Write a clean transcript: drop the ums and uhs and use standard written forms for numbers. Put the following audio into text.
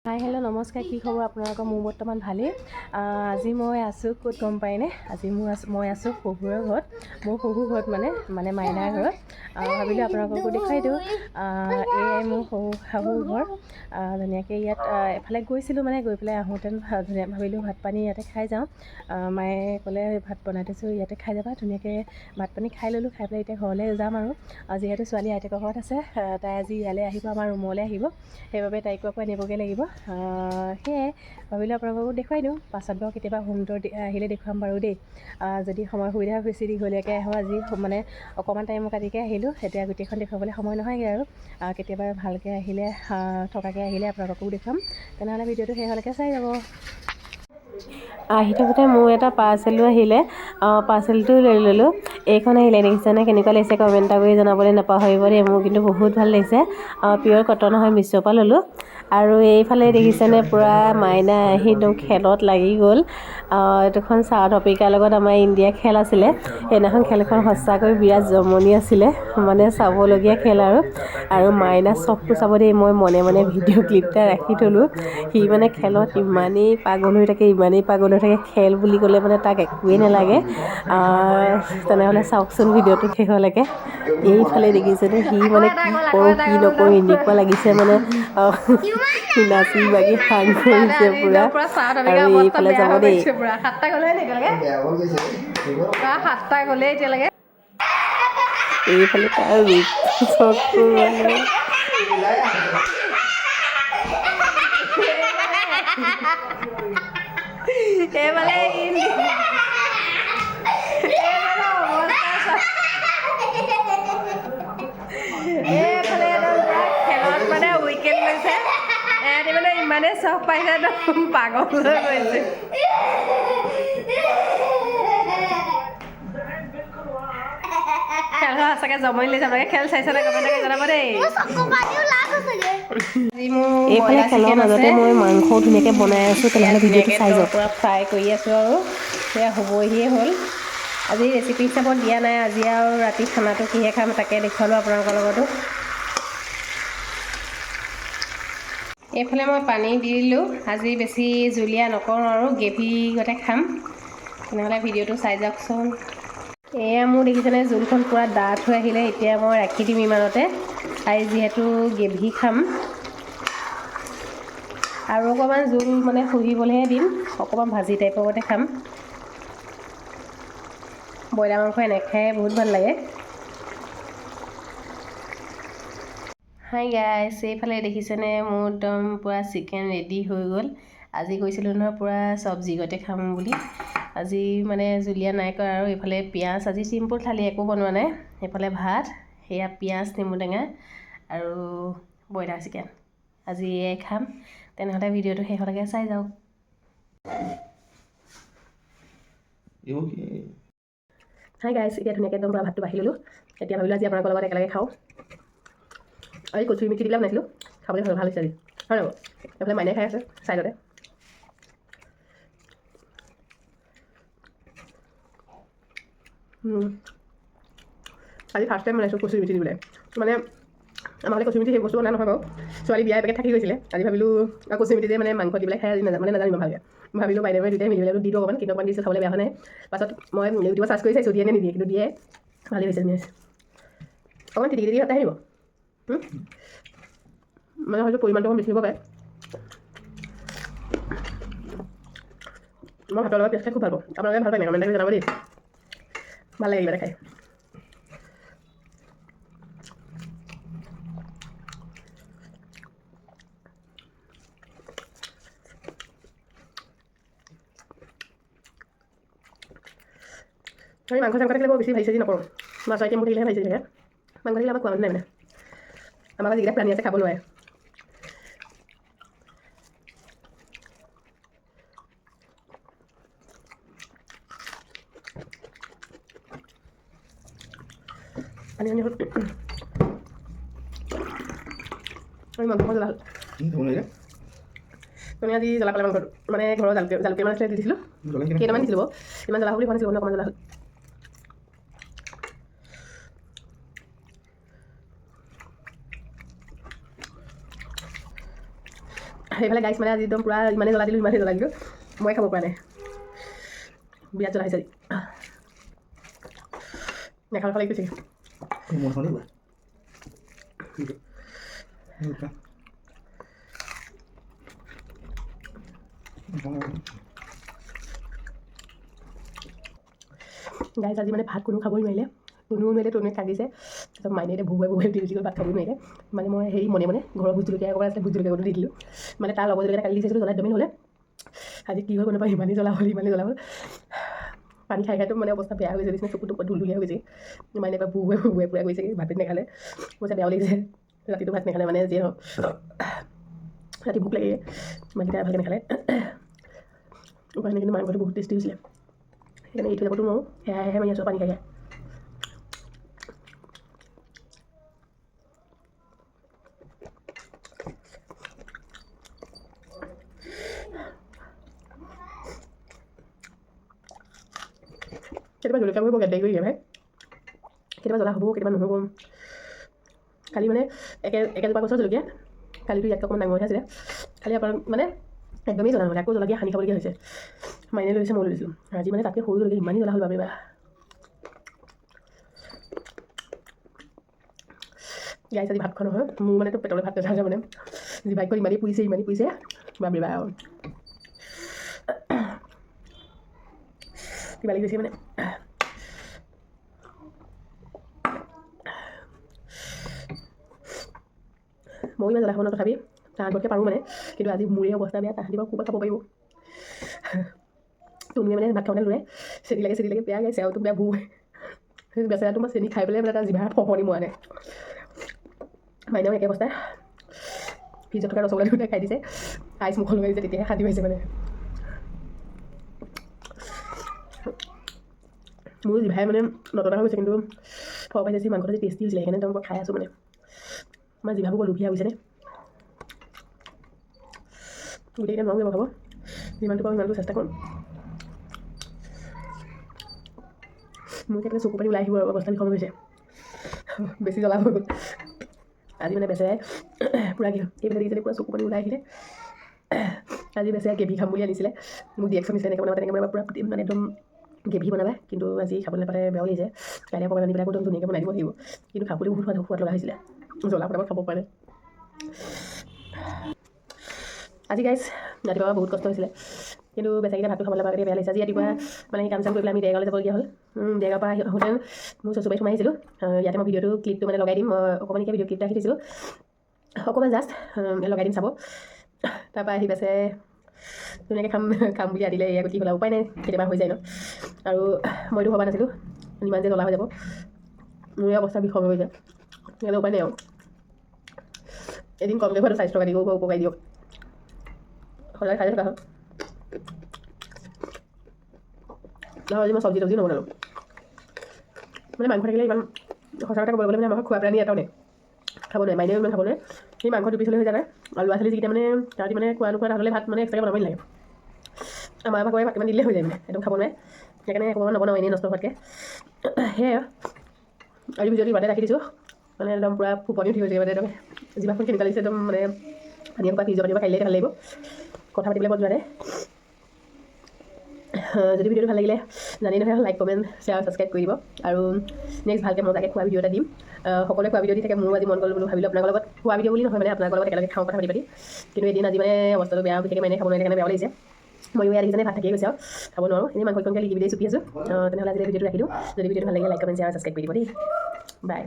হাই, hello', নমস্কাৰ। কি খবৰ আপোনালোকৰ? মোৰ বৰ্তমান ভালেই। আজি মই আছোঁ ক'ত গম পায়নে? আজি মোৰ আছোঁ মই আছোঁ শহুৰৰ ঘৰত, মোৰ শহুৰ ঘৰত মানে মানে মাইনাৰ ঘৰত। ভাবিলোঁ আপোনালোককো দেখুৱাই দিওঁ। এয়াই মোৰ শাহুৰ ঘৰ। ধুনীয়াকৈ ইয়াত এফালে গৈছিলোঁ, মানে গৈ পেলাই আহোঁতে ধুনীয়া ভাবিলোঁ ভাত পানী ইয়াতে খাই যাওঁ। মায়ে ক'লে, ভাত বনাই থৈছোঁ, ইয়াতে খাই যাবা। ধুনীয়াকৈ ভাত পানী খাই ল'লোঁ। খাই পেলাই এতিয়া ঘৰলৈ যাম আৰু যিহেতু ছোৱালী আইতাকৰ ঘৰত আছে, তাই আজি ইয়ালৈ আহিব, আমাৰ ৰুমলৈ আহিব। সেইবাবে তাইকো আকৌ আনিবগৈ লাগিব। সেয়াই ভাবিলোঁ আপোনালোককো দেখুৱাই দিওঁ। পাছত বাৰু কেতিয়াবা হোম টুৰ আহিলে দেখুৱাম বাৰু দেই, যদি সময় সুবিধা। বেছি দীঘলীয়াকৈ আহোঁ আজি, মানে অকণমান টাইমৰ কাটিকৈ আহিলোঁ। এতিয়া গোটেইখন দেখুৱাবলৈ সময় নহয়গৈ আৰু কেতিয়াবা ভালকৈ আহিলে, থকাকৈ আহিলে আপোনালোককো দেখুৱাম। তেনেহ'লে ভিডিঅ'টো শেষলৈকে চাই যাব। আহি থাকোঁতে মোৰ এটা পাৰ্চেলো আহিলে, পাৰ্চেলটোও লৈ ল'লোঁ। এইখন আহিলে, দেখিছেনে? কেনেকুৱা লাগিছে কমেণ্ট এটা কৰি জনাবলৈ নাপাহৰিব দেই। মোৰ কিন্তু বহুত ভাল লাগিছে। পিয়'ৰ কটন হয়, মিছ'ৰ পৰা ল'লোঁ। আৰু এইফালে দেখিছেনে, পূৰা মাইনা আহি একদম খেলত লাগি গ'ল। এইটোখন চাউথ আফ্ৰিকাৰ লগত আমাৰ ইণ্ডিয়া খেল আছিলে সেইদিনাখন। খেলখন সঁচাকৈ বিৰাট জমনি আছিলে, মানে চাবলগীয়া খেল। আৰু আৰু মাইনা চখটো চাব দেই। মই মনে মনে ভিডিঅ' ক্লিপ এটা ৰাখি থ'লোঁ। সি মানে খেলত ইমানেই পাগল হৈ থাকে, ইমানেই পাগল হৈ থাকে, খেল বুলি ক'লে মানে তাক একোৱেই নালাগে। তেনেহ'লে চাওকচোন ভিডিঅ'টো শেষলৈকে। এইফালে দেখিছেনে, সি মানে কি কৰোঁ কি নকৰোঁ এনেকুৱা লাগিছে, মানে নাচি বাগি সাং কৰিছে পূৰা। আৰু এইফালে যাব দেই। 7টা গ'লে এতিয়ালৈকে, 7টা গ'লে এতিয়ালৈকে। এইফালে তাৰ ৰূপটো চাওকচোন মানে। এইফালে এইফালে অৱস্থা, এইফালে একদম পূৰা খেলত মানে উইকেট লৈছে এহঁতি। মানে ইমানেই চখ পাইছে, একদম পাগল হৈ গৈছে। খেলখন সঁচাকৈ জমনি লাগিছে। আপোনালোকে খেল চাইছে নে? কমেণ্ট জনাব দেই। এইফালে খেলৰ মাজতে মই মাংসও ধুনীয়াকৈ বনাই আছোঁ। তেনেহ'লে ভিডিঅ'টো চাই যাওক। পূৰা ফ্ৰাই কৰি আছোঁ আৰু সেয়া হ'বহিয়ে হ'ল। আজি ৰেচিপি হিচাপত দিয়া নাই আজি আৰু ৰাতি খানাটো কিহে খাম তাকে দেখুৱালোঁ আপোনালোকৰ লগতো। এইফালে মই পানী দি দিলোঁ। আজি বেছি জুলীয়া নকৰোঁ আৰু গ্ৰেভি গতে খাম। তেনেহ'লে ভিডিঅ'টো চাই যাওকচোন। এয়া মোৰ দেখিছেনে, জোলখন পূৰা ডাঠ হৈ আহিলে। এতিয়া মই ৰাখি দিম ইমানতে। আজি যিহেতু গ্ৰেভি খাম আৰু অকণমান জোল মানে শুহিবলৈহে দিম, অকণমান ভাজি টাইপৰ গতে খাম। ব্ৰইলাৰ মাংস এনে খাই বহুত ভাল লাগে। হাই গাইছ, এইফালে দেখিছেনে, মোৰ একদম পূৰা চিকেন ৰেডি হৈ গ'ল। আজি কৈছিলোঁ নহয় পূৰা চব্জি গতে খাম বুলি। আজি মানে জুলীয়া নাই কৰা। আৰু এইফালে পিঁয়াজ, আজি চিম্পুল থালি, একো বনোৱা নাই। এইফালে ভাত, সেয়া পিঁয়াজ, নেমু টেঙা আৰু ব্ৰইলাৰ চিকেন। আজি এয়াই খাম। তেনেহ'লে ভিডিঅ'টো শেষলৈকে চাই যাওক। হাই গাইছ, এতিয়া ধুনীয়াকৈ একদম পূৰা ভাতটো বাঢ়ি ল'লোঁ। এতিয়া ভাবিলোঁ আজি আপোনালোকৰ লগত একেলগে খাওঁ। আৰু এই কচুৰি মেথি দি পেলাই বনাইছিলোঁ, খাবলৈ ভাল ভাল হৈছে আজি, হয় নহয়? এইফালে মাইনাই খাই আছে ছাইডতে। আজি ফাৰ্ষ্ট টাইম বনাইছোঁ কচুৰি মেথি দি পেলাই। মানে আমাৰ ঘৰতে কচুৰি মেথি সেই বস্তু বনাই নহয় বাৰু। ছোৱালী বিয়া এপেকেট থাকি গৈছিলে। আজি ভাবিলোঁ কচুৰি মেথি যে মানে মাংস দি পেলাই খাই আজি মানে নাজানো ইমান ভালকৈ। ভাবিলোঁ বাইদেৱে দুটাই মিলি পেলাই দি দিওঁ অকণমান। কিন্তু অকণমান দিছোঁ, খাবলৈ বেয়া হোৱা নাই। পাছত মই ইউটিউবত চাৰ্চ কৰি চাইছোঁ দিয়ে নে নিদিয়ে, কিন্তু দিয়ে। ভালেই হৈছে, ধুনীয়া হৈছে। অকণমান তিতিকি তিতিকি সদায় আহিব, মানে হয়তো পৰিমাণটো অকণ বেছি হ'ব পাৰে। মই ভাতৰ লগত পিঁয়াজ খাই খুব ভাল পাওঁ। আপোনালোকে ভাল পায় নাই? কমেণ্ট কৰি জনাব দেই। ভাল লাগে কিবা এটা খাই। আমি মাংস চাংস থাকিলে বৰ বেছি ভাজি চাজি নকৰোঁ। মাছৰ আইটেমবোৰ থাকিলেহে ভাজি চাজি থাকে। মাংস থাকিলে আমাক খোৱা মানুহ নাই। মানে আমাৰ যিকেইটা প্ৰাণী আছে, খাব নোৱাৰে। পানী পানী হ'ল। আমি মাংস জ্বলা হ'ল। তুমি আজি জ্বলা পালে মাংসটো, মানে ঘৰৰ জালুক জালুক কেইটামান আছিলে, দি দিছিলোঁ। কেইটামান দিছিলোঁ বাৰু, ইমান জ্বলা হ'ব বুলি ভবা নাছিলোঁ, অকণমান জ্বলা হ'ল। সেইফালে গাইছ, মানে আজি একদম পূৰা ইমানেই জ্বলা দিলোঁ, ইমানেই জ্বলা দিলোঁ, মই খাব পৰা নাই। বিৰাট জ্বলা হৈছে আজি। নাখাওঁ নাখাওঁ লাগি গৈছে। মন। গাইছ, আজি মানে ভাত কোনো খাবই নোৱাৰিলে, কোনো নোৱাৰিলে। তনুৱে কান্দিছে। তাৰপিছত মাইনে এতিয়া ভুবুৱাই ভুবুৱাই দি গুচি গ'ল, ভাত খাবই নোৱাৰিলে। মানে মই হেৰি মনে মনে ঘৰৰ ভোট জলকীয়া অকণমান আছিলে, ভোট জলকীয়া দি দিলোঁ। মানে তাৰ লগৰ জলকীয়া কালি দি চাইছিলোঁ, জ্বলা একদমেই নহ'লে। আজি কি হ'ল গম নাপাওঁ, ইমানেই জ্বলা হ'ল, ইমানেই জ্বলা হ'ল। পানী খাই খাইতো মানে অৱস্থা বেয়া হৈ গৈছে নিচিনা, চকুটো ধুল ধুলীয়া হৈ গৈছে। মাইনে এবাৰ ভুবুৱাই ভুবুৱাই পূৰা গৈছে, ভাত পানী নাখালে। কৈছে বেয়াও লাগিছে, ৰাতিটো ভাত নাখালে। মানে যিয়ে হওক, ৰাতি ভোক লাগে, ইমানকেইটা ভালকৈ নাখালে উপায় নাই। কিন্তু মাংসটো বহুত টেষ্টি হৈছিলে, সেইকাৰণে এৰি থৈ যাবতো নোৱাৰোঁ। সেয়াহে মাৰি আছোঁ পানী খাই খাই। কেতিয়াবা জলকীয়াবোৰ বৰ গেদাৰী কৰি দিয়ে ভাই। কেতিয়াবা জ্বলা হ'ব, কেতিয়াবা নহ'ব। কালি মানে একেজোপা গছৰ জলকীয়া, কালিতো ইয়াতকৈ অকণমান ডাঙৰহে আছিলে। কালি আপোনাৰ মানে একদমেই জ্বলা নহ'লে, আকৌ জলকীয়া সানি খাবলগীয়া হৈছে। মাইনে লৈছে, মই লৈছিলোঁ। আজি মানে তাতকৈ সৰু জলকীয়া ইমানেই জ্বলা হ'ল, বাপৰে বাপ। গাইছ, আজি ভাত খোৱা নহয় মোৰ, মানে পেটলৈ ভাত নাযায়। মানে জিভাইখন ইমানেই পুৰিছে, ইমানেই পুৰিছে, বাপৰে বাপ, কিবা লাগি গৈছে। মানে ময়ো ইমান জ্বলা খাব নোৱাৰোঁ, তথাপি তাহাঁততকৈ পাৰোঁ মানে। কিন্তু আজি মোৰে অৱস্থা বেয়া, তাহাঁতি বাৰু ক'ৰবাত খাব পাৰিব। তুমিয়ে মানে ভাত খাওঁতে ল'ৰাই চেনি লাগে, চেনি লাগে, বেয়া গাইছে আৰু বেয়া ভু। সেই বেচেৰাটো মই চেনি খাই পেলাই মানে তাৰ জিভাৰ ফহনি মৰা নাই। মাইনাও একে অৱস্থা, ফ্ৰিজত থকা ৰসগোল্লা দুটা খাই দিছে, আইচ মুখত লগাই দিছে, তেতিয়াহে শান্তি পাইছে। মানে মোৰো জিভাই মানে নটনা হৈ গৈছে, কিন্তু খোৱা পাইছে। মাংসটো যে টেষ্টি হৈছিলে, সেইকাৰণে একদম খাই আছোঁ। মানে আমাৰ জিভাবোৰ বৰ লোভীয়া, বুজিছেনে? গোটেইকেইটা নোৱাৰোঁ খাব, যিমানটো পাৰোঁ সিমানটো চেষ্টা কৰোঁ। মোৰ এতিয়া চকু পানী ওলাই আহিব আৰু, অৱস্থা বিষম হৈছে, বেছি জ্বলা হৈ গ'ল আজি। মানে বেচেৰাই পূৰা কি এইবিলাক দেখিছে, পূৰা চকু পানী ওলাই আহিলে। আজি বেচেৰাই গ্ৰেভি খাম বুলি আনিছিলে, মোক ৰিয়েকশ্যন দিছিলে, এনেকৈ বনাবা, তেনেকৈ বনাবা, পূৰা মানে একদম গ্ৰেভি বনাবা। কিন্তু আজি খাবলৈ নাপালে বেয়াও লাগিছে। কাইলৈ অকণমান আনি পেলাই আকৌ একদম ধুনীয়াকৈ বনাই দিব লাগিব। কিন্তু খাবলৈ বহুত সোৱাদ সোৱাদ লগা হৈছিলে, জ্বলা পটাপট খাব পৰা নাই আজি। গাইছ, ৰাতিপুৱা বহুত কষ্ট হৈছিলে, কিন্তু বেচেৰাকেইটা ভাতটো খাবলৈ নাপালে বেয়া লাগিছে। আজি ৰাতিপুৱা মানে কাম চাম কৰি পেলাই আমি দেৰগাঁৱলৈ যাবলগীয়া হ'ল। দেৰগাঁৱৰ পৰা আহোঁতে মোৰ শ্বশুৰবাৰীত সোমাই আহিছিলোঁ। ইয়াতে মই ভিডিঅ'টো ক্লিপটো মানে লগাই দিম। মই অকণমানিকৈ ভিডিঅ' ক্লিপ ৰাখি দিছিলোঁ, অকণমান জাষ্ট লগাই দিম, চাব। তাৰপৰা আহি পাইছে, ধুনীয়াকৈ খাম খাম বুলি আনিলে। এয়া কি হ'ল, উপায় নাই, কেতিয়াবা হৈ যায় ন। আৰু মইতো ভবা নাছিলোঁ ইমান যে জ্বলা হৈ যাব। মোৰে অৱস্থা বিষম হৈ যায়, সেইকাৰণে উপায় নাই আৰু। এদিন কমকৈ খোৱাটো স্বাস্থ্যৰ কাৰণে উপকাৰী দিয়ক, সদায় খাই থকা হয়। আজি মই চব্জি তব্জি নবনালোঁ। মানে মাংস থাকিলে ইমান, সঁচা কথা ক'ব গ'লে মানে আমাৰ খোৱা প্ৰাণী এটাও নাই, খাব নোৱাৰে। মাইনেও ইমান খাব নোৱাৰে, সেই মাংস দুপিচ হ'লে হৈ যায়। আৰু ল'ৰা ছোৱালী যিকেইটা, মানে তাহাঁতি মানে খোৱা নোখোৱা, তাহাঁতলৈ ভাত মানে এক্সট্ৰাকৈ বনাবই নালাগে। আমাৰ ভাগৰে ভাত দিলে হৈ যায়, মানে একদম খাব নোৱাৰে। সেইকাৰণে অকণমান নবনাওঁ এনেই নষ্ট হোৱাতকৈ। সেয়াই আৰু আজি ভিডিঅ'টো ইমানতে ৰাখি দিছোঁ। মানে একদম পূৰা ফোপনি উঠি গৈছে, মানে একদম জিভাখন কেনেকুৱা লাগিছে, একদম মানে পানী এসোপা ফ্ৰিজৰ পানী খাই ভাল লাগিব। কথা পাতিবলৈ মন যোৱা নাই। যদি ভিডিঅ'টো ভাল লাগিলে, জানি নহয়, লাইক, কমেণ্ট, শ্বেয়াৰ, ছাবস্ক্ৰাইব কৰি দিব। আৰু নেক্সট ভালকৈ মজাকৈ খোৱা ভিডিঅ' এটা দিম। সকলোৱে খোৱা ভিডিঅ' দি থাকে, মোৰো আজি মন গ'ল বোলো, ভাবিলোঁ আপোনালোকৰ লগত খোৱা ভিডিঅ' বুলি নহয়, মানে আপোনালোকৰ লগত একেলগে খাওঁ কথা পাতি পাতি। কিন্তু এদিন আজি মানে অৱস্থাটো বেয়া, বিশেষকৈ মানে খাব নোৱাৰিলে, কাৰণে বেয়াও লাগিছে। ময়ো ইয়াত দেখিছেনে, ভাত থাকিয়ে গৈছে আৰু খাব নোৱাৰোঁ। এনেই মাংস কণকে লিখি চুপি আছোঁ। তেনেহ'লে আজিলৈ ভিডিঅ'টো ৰাখি দিওঁ। যদি ভিডিঅ'টো ভাল লাগিলে লাইক, কমেণ্ট, শ্বেয়াৰ, ছাবস্ক্ৰাইব কৰি দিব দেই। বাই।